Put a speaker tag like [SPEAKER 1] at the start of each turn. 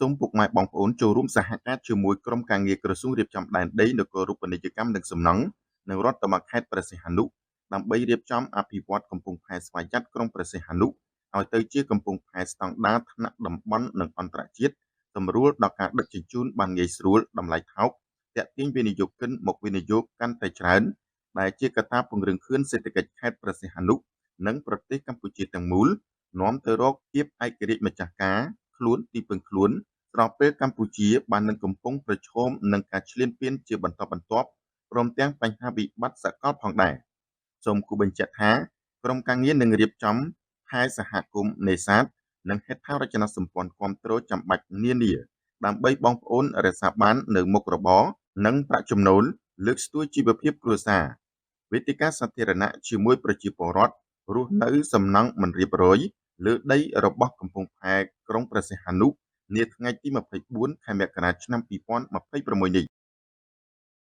[SPEAKER 1] សូមពុកម៉ែបងប្អូនចូលរួមសហការជាមួយក្រុមការងារក្រសួងរៀបចំដែនដីនគរូបនីយកម្មនិងសំណង់និងរដ្ឋបាលខេត្តព្រះសីហនុដើម្បីរៀបចំអភិវឌ្ឍកំពង់ផែស្វយ័តក្រុងព្រះសីហនុឲ្យទៅជាកំពង់ផែស្តង់ដារថ្នាក់តំបន់និងអន្តរជាតិសម្រួលដល់ការដឹកជញ្ជូនបានងាយស្រួលតម្លៃថោកទាក់ទាញវិនិយោគិនមកវិនិយោគកាន់តែច្រើនដែលជាកត្តាពង្រឹងខឿនសេដ្ឋកិច្ចខេត្តព្រះសីហនុនិងប្រទេសកម្ពុជាទាំងមូលនាំទៅរកភាពឯករាជ្យម្ចាស់ការខ្លួនទីពឹងខ្លួនស្របពេលកម្ពុជាបាននឹងកំពុងប្រឈមនឹងការឈ្លានពានជាបន្តបន្ទាប់ព្រមទាំងបញ្ហាវិបត្តិសកលផងដែរសូមគូបញ្ជាក់ថាក្រុមការងារនឹងរៀបចំផែសហគមន៍នេសាទនិងហេដ្ឋារចនាសម្ព័ន្ធគាំទ្រចាំបាច់នានាដើម្បីបងប្អូនរក្សាបាននៅមុខរបរនិងប្រាក់ចំណូលលើកស្ទួយជីវភាពគ្រួសារវេទិកាសាធារណៈជាមួយប្រជាពលរដ្ឋរស់នៅសំណង់មិនរៀបរយលើដីរបស់កំពង់ផែក្រុងព្រះសីហនុនាថ្ងៃទី24ខែមករាឆ្នាំ2026នេះ។